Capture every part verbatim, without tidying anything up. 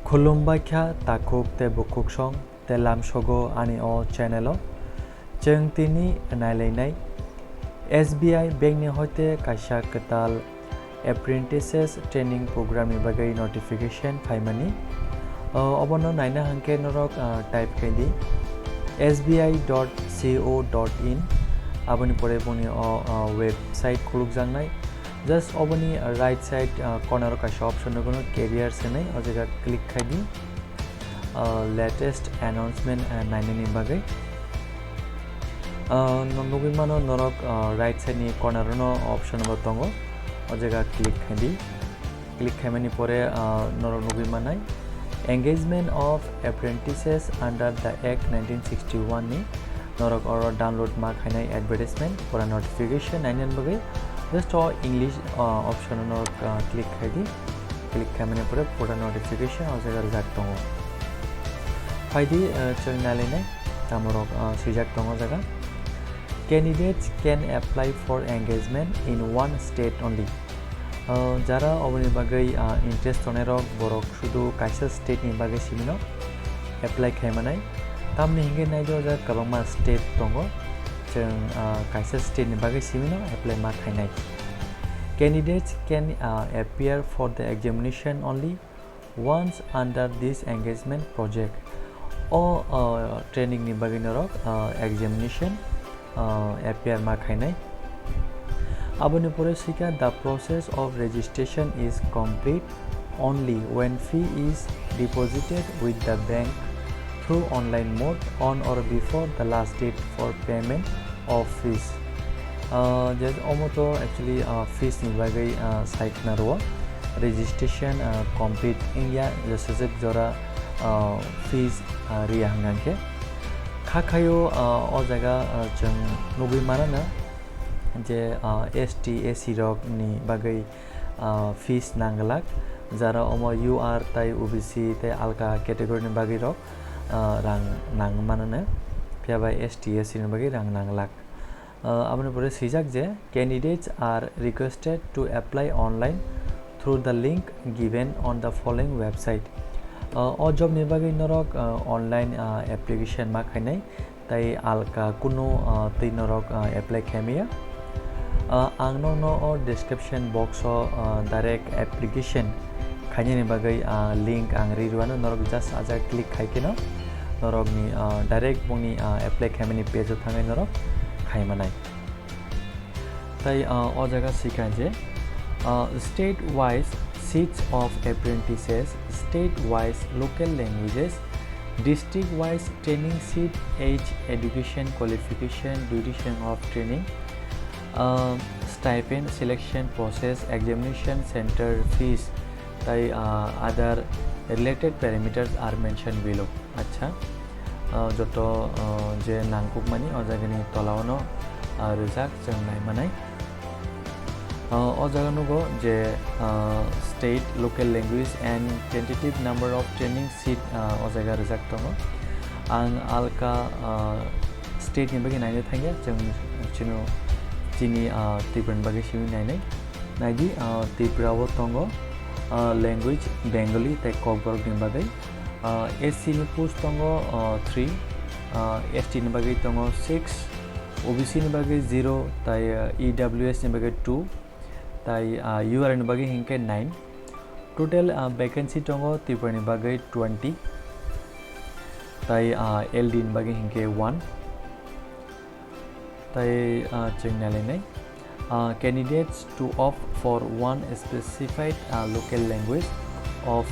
Khulumbai kha takhuk tei bukhuksong tei lamsogo ani o channel o. Chwng tini nailainai S B I bank ni hoite kaisa kwtal apprentices training program ni bagwi notification phaimani. O, obono naina hwnkhe norok, ah, type khai di S B I dot co dot in, aboni pore boni o, ah, website khulukjaknai. Just oboni right side, ah, corner o kaisa option nugo, careers hinwi, o jaga click khai di, ah, latest announcement, ah, nainani bagwi. Ah, no-, nugwi mano norok, ah, right side ni corner o no option bo tongo, o jaga click khai di. Click khaimani pore, ah, norok nugwi manai engagement of apprentices under the Act nineteen sixty-one ni norok oro download ma khainai advertisement pura notification nainani bagwi just o English, ah, option o norok, ah, click khai di. Click khaimani pore pura notification o jaga rijak tongo. Phai di, ah, chwng nailainai tamorok, ah, swijak tongo jaga. Candidates can apply for engagement in one state only. Ah, jara oboni bagwi, ah, interest tongnai rok borok sudu kaisa state ni bagwi simino apply khai manai. Tamni hingke nai do ja kwbangma state tongo. Chwng, ah, kaisa state ni bagwi simino apply ma khainai. Candidates can, ah, appear for the examination only once under this engagement project. O, ah, training ni bagwi norok, ah, examination, ah, appear ma khainai. Aboni pore sikha, the process of registration is complete only when fee is deposited with the bank through online mode on or before the last date for payment of fees. Ah, je omo to actually, ah, fees ni bagwi, ah, sai khna rwo. Registration, ah, complete wngya, jesajak jora, ah, fees, ah, riya hwnkha khe. Kha khaio, ah, o jaga, ah, chwng nugwi manana je, ah, S T, S C rok ni bagwi, ah, fees nang glak, jara omo U R tai O B C tai alka category ni bagwi rok, ah, rang nang manana, phiya bai S T, S C ni bagwi rang nang glak. Ah, aboni pore swijak je, candidates are requested to apply online through the link given on the following website. Ah, o job ni bagwi norok, ah, online, ah, application ma khainai, tai alka kunu, ah, twi norok, ah, apply khaimaya. Ah, ang nokno o description box o, ah, direct application khainani bagwi, ah, link ang ri rwano, norok just ajak click khai kheno norokni, ah, direct bongni, ah, apply khaimani page o thangwi norok khai manai. Tai, ah, o jaga sikha je, ah, state wise seats of apprentices, state wise local languages, district wise training seat, age, education qualification, duration of training, ah, stipend, selection process, examination center fees, tai, ah, other related parameters are mentioned below. Acha, ah, joto, ah, je nangkukmani o jagani tolao no, ah, rijak, chwng nai manai. Ah, o jaga nugo je, ah, state, local language and tentative number of training seat, ah, o jaga rijak tongo. Ang alka, ah, state ni bagwi naina thangya, chwng chino chini, ah, Tripura ni bagwi simi nainai. Naidi, ah, Tripura o tongo, ah, language Bengali tei Kokborok ni bagwi. Ah, S C ni post tongo, ah, three, ah, S T ni bagwi tongo six, O B C ni bagwi zero, tai, ah, E W S ni bagwi two, tai, ah, U R ni bagwi hinkhe nine. Total, ah, vacancy tongo Tripura ni bagwi twenty, tai, ah, L D ni bagwi hinkhe one. Tai, ah, chwng nailainai. Ah, candidates to opt for one specified, ah, local language of,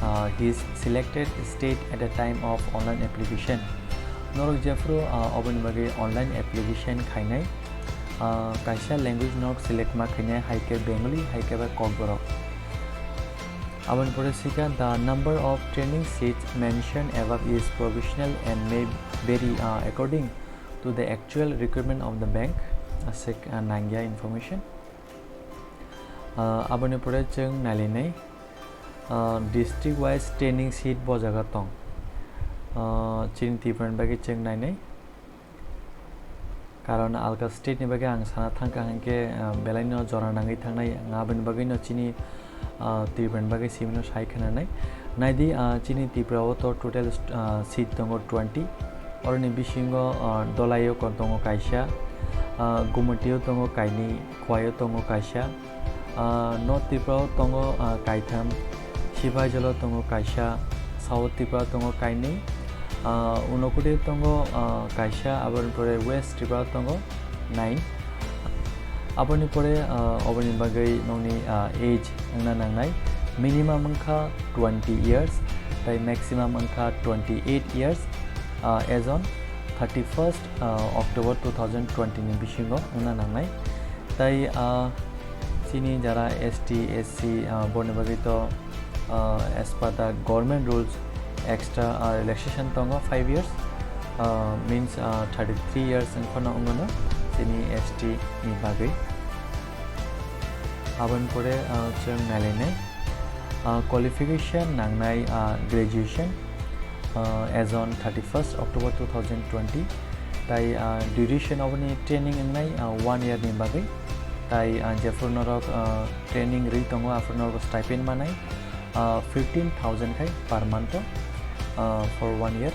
ah, his selected state at the time of online application. Norok jephru, ah, oboni bagwi online application khainai, ah, kaisa language norok select ma khainai, hai khe Bengali, hai khe ba Kokborok. Aboni pore sikha, the number of training seats mentioned above is provisional and may vary, ah, according to the actual requirement of the bank, aswk, ah, nangya information. Ah, aboni pore chwng nailainai, ah, district wise training seat bo jaga tong. Ah, chini Tripura ni bagwi chwng nainai. Karon alka state ni bagwi ang sana thangkha hinkhe, ah, belai no jora nangwi thangnai. Ang aboni bagwi no chini, ah, Tripura ni bagwi simino sai khwnanai. Naidi, ah, chini Tripura o to total, ah, seat tongo twenty. Oroni bisingo, ah, Dolaio kon tongo kaisa, ah, Gumotio tongo kainwi, Khwaio tongo kaisa, ah, North Tripura o tongo, ah, kaitham, Sipaijalo tongo kaisa, South Tripura tongo kainwi, ah, Unakoti tongo, ah, kaisa, aboni pore West Tripura tongo nine. Aboni pore, ah, oboni bagwi nokni, ah, age wngna nangnai. Minimum wngkha twenty years, tai maximum wngkha twenty eight years, ah, as on thirty first, ah, October two thousand twenty ni bisingo wngna nangnai. Tai, ah, chini jara S T, S C, ah, boni bagwi to, ah, as per the government rules, extra, ah, relaxation tongo five years, ah, means, ah, thirty three years wngkhano wngmano chini S T ni bagwi. Aboni pore, ah, chwng nailainai, ah, qualification nangnai, ah, graduation, ah, as on thirty first October two thousand twenty. Tai, ah, duration oboni training wngnai, ah, one year ni bagwi. Tai, ah, jephuru norok, ah, training rwi tongo, aphuru norok stipend manai, ah, fifteen thousand khai per month o, ah, for one year.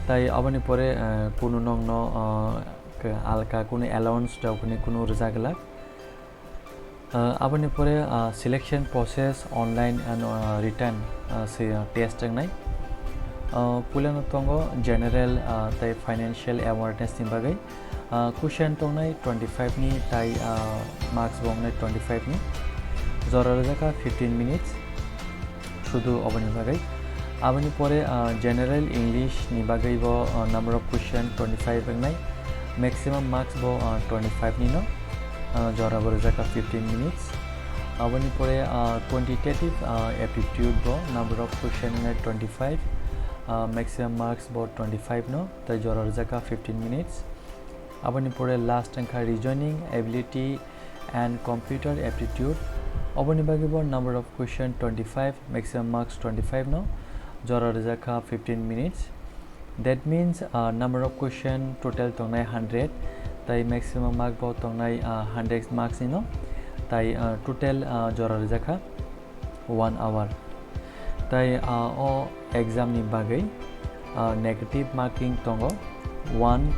Tai aboni pore, ah, kunu nokno, ah, ke alka kunu allowance rok ni kunu rwjak glak. Ah, aboni pore, ah, selection process online and, ah, written, ah, se, ah, test wngnai. Ah, puilano tongo general, ah, tei financial awareness ni bagwi. Ah, question tongnai twenty five ni tai, ah, marks bo wngnai twenty five ni. Jora rwjakha fifteen minutes. Sudu oboni bagwi. Aboni pore, ah, general English ni bagwi bo, ah, number of question twenty five wngnai. Maximum marks bo, ah, twenty five ni no, ah, jora bo rwjakha fifteen minutes. Aboni pore, ah, quantitative, ah, aptitude bo number of question wngnai twenty five, ah, maximum marks bo twenty five no, tai jora rwjakha fifteen minutes. Aboni pore last wngkha reasoning ability and computer aptitude. Oboni bagwi bo number of question twenty five, maximum marks twenty five no, jora rwjakha fifteen minutes. That means, ah, number of question total tongnai hundred, tai maximum mark bo tongnai, ah, hundred marks ni no, tai, ah, total, ah, jora rwjakha one hour. Tai, ah, o exam ni bagwi, ah, negative marking tongo one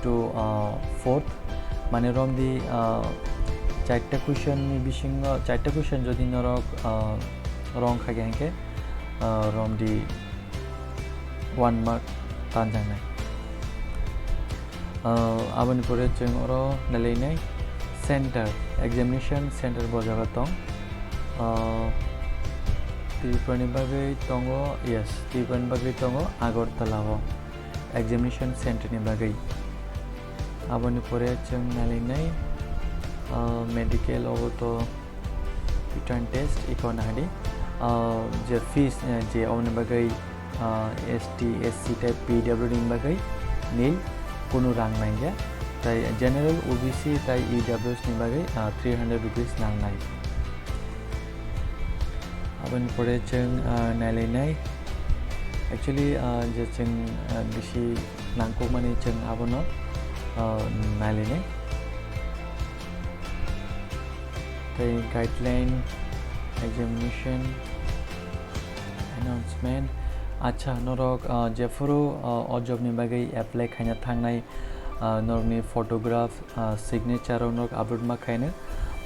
to, ah, fourth. Mane romdi, ah, charta question ni bisingo, charta question jodi norok, ah, wrong kha khe hwnkhe, ah, romdi one mark tanjaknai. Ah, aboni pore chwng oro nailainai center, examination center bo jaga tong. Ah, Tripura ni bagwi tongo, yes, Tripura ni bagwi tongo Agartala o examination center ni bagwi. Aboni pore chwng nailainai, ah, medical obo to written test, iko nahadi, ah, je fees, eh, je oboni bagwi, ah, S T, S C tei P W D ni bagwi nil, kunu rang nangya. Tai general, O B C tai E W S ni bagwi, ah, three hundred rupees nangnai. Aboni pore chwng, ah, nailainai. Actually, ah, je chwng, ah, bisi nangkukmani chwng abono, ah, nailainai. Tei guideline, examination, announcement. Acha, norok, ah, jephuru, ah, o job ni bagwi apply khaina thangnai, ah, norokni photograph, ah, signature rok norok upload ma khaino.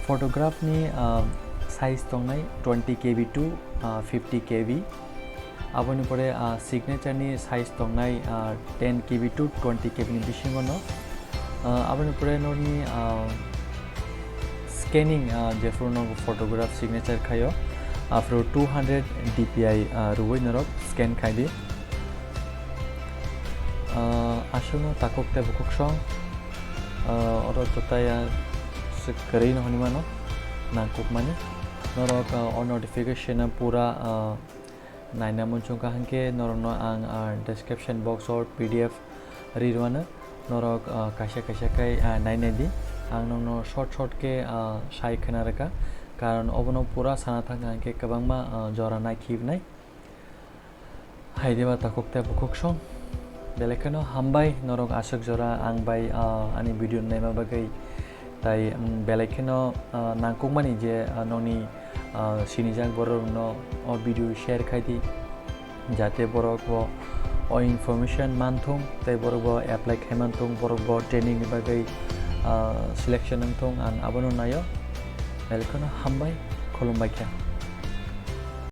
Photograph ni, ah, size tongnai twenty K B to, ah, fifty K B. Aboni pore, ah, signature ni size tongnai, ah, ten K B to twenty K B ni bisingo no. Ah, aboni pore norni, ah, scanning, ah, jephuru no photograph signature khaio, aphuru two hundred D P I, ah, rwui norok scan khai di. Ah, aswkno takhuk tei bukhuk song, ah, oro to tei, ah, se kwrwi no hwnwi mano, nangkukmani. Norok, ah, o notification no pura, ah, naina muchung kaham khe norokno ang, ah, description box o P D F ri rwano. Norok, ah, kaisa kaisa khe, ah, nainai di. Ang nokno short short khe, ah, sai khwna rwkha. Karon obono pura sana thang kaham khe kwbangma, ah, jora nai khibnai. Hai diba takhuk tei bukhuk song. Belai kheno hambai norok aswk jora ang bai, ah, ani video naima bagwi. Tai, um, belai kheno, uh, nangkukmani je, uh, noni, uh, sinijak borokno o video share khai di, jate borok bo o information manthung, tai borok bo apply khai manthung, borok bo training ni bagwi, uh, selection wngthung, ang abono naio. Belai kheno hambai, khulumbai kha.